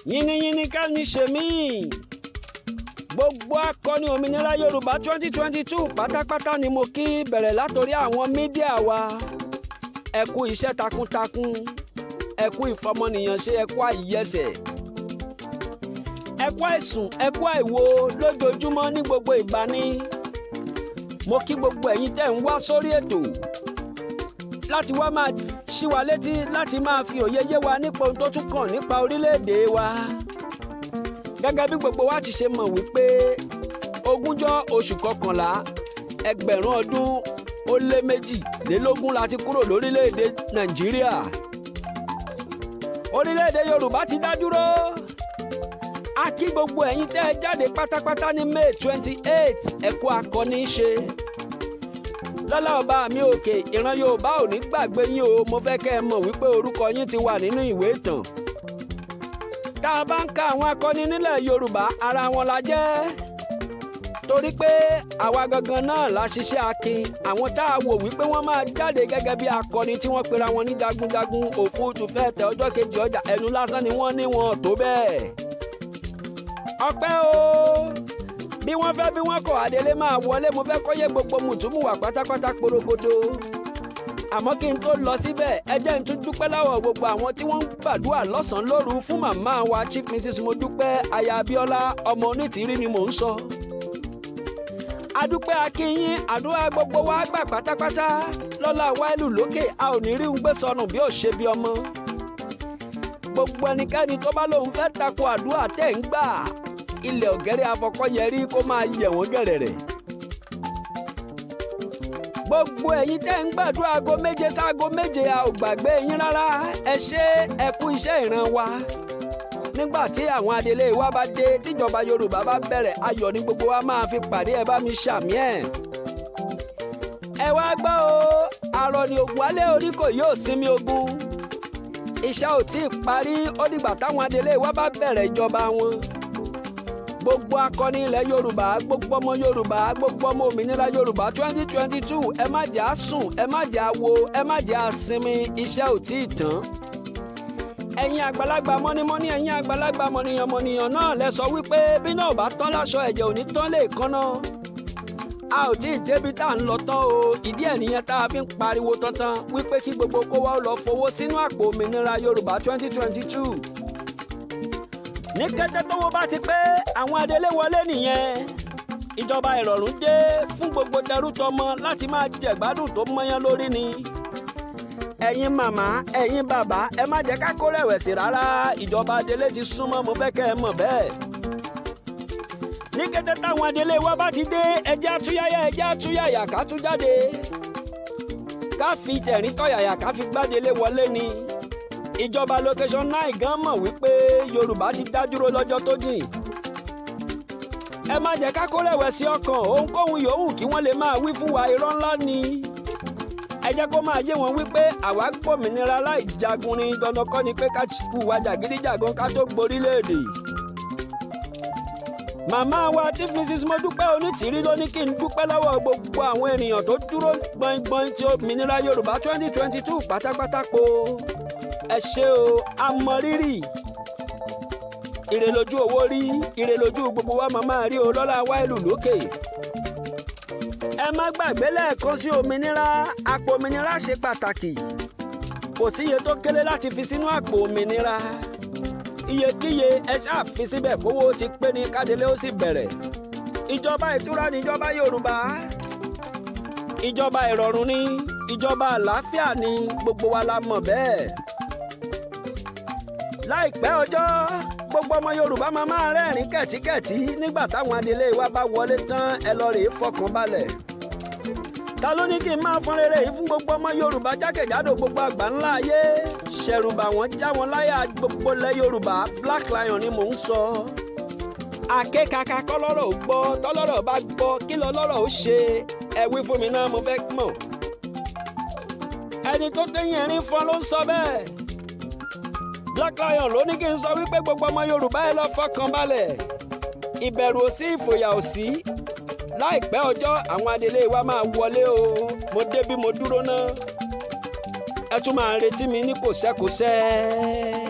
Yínníyínní ká ní ṣe mí. Gbogbo akọni òmìnira Yorùbá 2022 pátápátá ni mo kí, bẹ̀rẹ̀ látòrí àwọn media wa. Ẹ kú iṣẹ́ takuntakun, ẹ kú ìfọmọnìyàn ṣe, ẹ kú àìyẹsẹ̀, ẹ kú àìsùn, ẹ kú àìwo lójoojúmọ́ ní gbogbo ìgbà ni. Mo kí gbogbo ẹ̀yin tẹ́ ń wá sórí ètò láti wá máa ṣí wa létí, láti máa fi òye yé wa nípa ohun tó tún kàn nípa orílẹ̀-èdè wa. Gẹ́gẹ́ bí gbogbo wa ti ṣe mọ̀ wípé 20 oṣù kọkànlá, 2022 la ti kúrò lórílẹ̀-èdè Nàìjíríà. Orílẹ̀-èdè Yorùbá ti dá dúró. A kí gbogbo ẹ̀yin tẹ́ ẹ jáde pátápátá ní May 28. Ẹ kú akọni ṣe. Lọ́lá ọba mi òkè, ìran Yorùbá ò ní gbàgbé yín o. Mo fẹ́ kẹ́ ẹ mọ̀ wípé orúkọ yín ti wà nínú ìwé ìtàn. Tá a bá ń ka àwọn akọni nílẹ̀ Yorùbá, ara wọn la jẹ́, torí pé àwa gangan náà la ṣiṣẹ́ akin. Àwọn tá a wò wípé wọ́n máa jáde gẹ́gẹ́ bí akọni, tí wọ́n pera wọn ní jagunjagun, òfúùtù fẹ́ tẹ ọjọ́ kejì ọjà, ẹnu lásán ni wọ́n ní, wọn tó bẹ́ẹ̀. Ọpẹ́ o. Bí wọ́n fẹ́ bí wọ́n kọ̀, adelé máa wọlé. Mo fẹ́ kọ́yé gbogbo mùtúmùwà pátápátá porogodo. Àmọ́ kí n tó lọ síbẹ̀, ẹ jẹ́ n tún dúpẹ́ lọ́wọ́ gbogbo àwọn tí wọ́n ń gbàdúrà lọ́sàn-án lóru fún màmá wa, Chief Mrs Modúpẹ́ aya Abíọ́lá ọmọ Onítìrí ni mò ń sọ. Adúpẹ́, akínyín, àdúrà gbogbo wa gbà pátápátá. Lọ́lá wáìlú lókè, a ò ní rí ń gbé sọnù bí ó ṣe bí ọmọ. Gbogbo ẹnikẹ́ni tó bá lóun fẹ́ tako àdúrà tẹ̀ ń gbà, ilẹ̀ ọ̀gẹ́rẹ́ afọkọ́yẹrí kó máa yẹ̀ wọ́n gẹ̀rẹ̀rẹ̀. Gbogbo ẹ̀yin tẹ́ ń gbàdúrà aago 7 sáago 7, a ò gbàgbé yín rárá. Ẹ ṣé, ẹ kú iṣẹ́ ìran wa. Nígbà tí àwọn adelé wa bá dé, tíjọba Yorùbá bá bẹ̀rẹ̀, ayọ̀ ní gbogbo wa máa fi pàdé. Ẹ bá mi ṣàmì ẹ̀. Ẹ wá gbọ́ o, àrọ̀ ní ògùn alẹ́ orí kò yóò sinmi ogun. Iṣẹ́ ò tí ì parí. Ó dìgbà táwọn adelé wa bá bẹ̀rẹ̀ ìjọba wọn. Gbogbo akọni ilẹ̀ Yorùbá, gbogbo ọmọ Yorùbá, gbogbo ọmọ òmìnira Yorùbá 2022, ẹ má jẹ́ á sùn, ẹ má jẹ́ á wo, ẹ má jẹ́ á sinmi. Iṣẹ́ ò tí ì tán. Ẹ̀yin àgbàlagbà mọ́nímọ́ní, ẹ̀yin àgbàlagbà mọ̀nìyàn mọ̀nìyàn náà lẹ sọ wípé bí náà bá tán láṣọ, ẹ̀jẹ̀ ò ní tán lè kánná. A ò tí ì débi tá à ń lọ tán o. Ìdí ẹ̀ nìyẹn tá a fi ń pariwo tantan wípé kí gbogbo kó wá lọ fowó sínú àpò òmìnira Yorùbá 2022. Ní kété tówó bá ti pé, àwọn adelé wọlé nìyẹn. Ìjọba ìrọ̀rùn dé fún gbogbo tẹrútọmọ láti máa jẹ̀gbádùn tó mọ́yán lórí ni. Ẹ̀yin màmá, ẹ̀yin bàbá, ẹ má jẹ́ ká kó rẹ̀wẹ̀sì rárá. Ìjọba adelé ti súnmọ́, mo fẹ́ kẹ́ ẹ mọ̀ bẹ́ẹ̀. Ní kété táwọn adelé wa bá ti dé, ẹjẹ́ àtúnyáyá, ẹjẹ́ àtúnyàyà, ká tún jáde, ká fi tẹ̀rín tọ̀yàyà, ká fi gbádélé wọlé ni. Ìjọba location nine gan mọ̀ wípé Yorùbá ti dá dúró lọ́jọ́ tó jìn. Ẹ má jẹ́ ká kó rẹ̀wẹ̀sì ọkàn. Ohunkóhun yòówù kí wọ́n lè máa wí fún wa, irọ́ ńlá ni. Ẹ jẹ́ kó máa yé wọn wípé àwa gbòmìnira láì jagun ni. Dandan kọ́ ni pé ká hùwà jàgídíjàgan ká tó gborílẹ̀-èdè. Màmá wa, Chief Mrs Modúpẹ́ Onítìrí, ló ní kí n dúpẹ́ lọ́wọ́ gbogbo àwọn ènìyàn tó dúró gbọ̀ngbọ̀n tí òmìnira Yorùbá 2022 pátápátá po. Ẹ ṣé o, a mọ rírì. Ire lójú owó rí, ire lójú gbogbo wa máa máa rí o, lọ́lá wáìlú lókè. Ẹ má gbàgbé lẹ́ẹ̀kan sí, òmìnira, àpò òmìnira ṣe pàtàkì. Kò sí iye tó kéré láti fi sínú àpò òmìnira. Iyekíye ẹ ṣáà fi síbẹ̀, kówó ti pé ní kádélé ó sì bẹ̀rẹ̀. Ìjọba ìtura níjọba Yorùbá, ìjọba ìrọ̀rùn ni, ìjọba àlàáfíà ni, gbogbo wa la mọ̀ bẹ́ẹ̀. Láìpẹ́ ọjọ́, gbogbo ọmọ Yorùbá máa máa rẹ́rìn kẹ̀tíkẹ̀tí nígbà táwọn adelé wa bá wọlé tán. Ẹ lọ rèé fọkàn balẹ̀. Ta ló ní kí n máa fọn rere yìí fún gbogbo ọmọ Yorùbá jákèjádò gbogbo àgbà ńlá ayé? Ṣẹ̀rùbà wọ́n, já wọn láyà, gbogbo lẹ̀ Yorùbá, Black Lion ni mò ń sọ. Akékaka kọ́lọ́rọ̀ ó gbọ́. Tọ́lọ́rọ̀ bá gbọ́, kí lọ́lọ́rọ̀ ó ṣe? Ẹ wí fún mi náà, mo fẹ́ mọ̀. Ẹni tó téyìn ẹ̀rín fọn ló ń sọ bẹ́ẹ̀. Black Lion ló ní kí n sọ wípé gbogbo ọmọ Yorùbá, ẹ lọ fọkàn balẹ̀. Ìbẹ̀rù ò sí, ìfòyà ò sí. Láìpẹ́ ọjọ́, àwọn adelé wa máa wọlé o. Mo dé bí mo dúró ná, ẹ tún máa retí mi ní kòsẹ́kòsẹ́.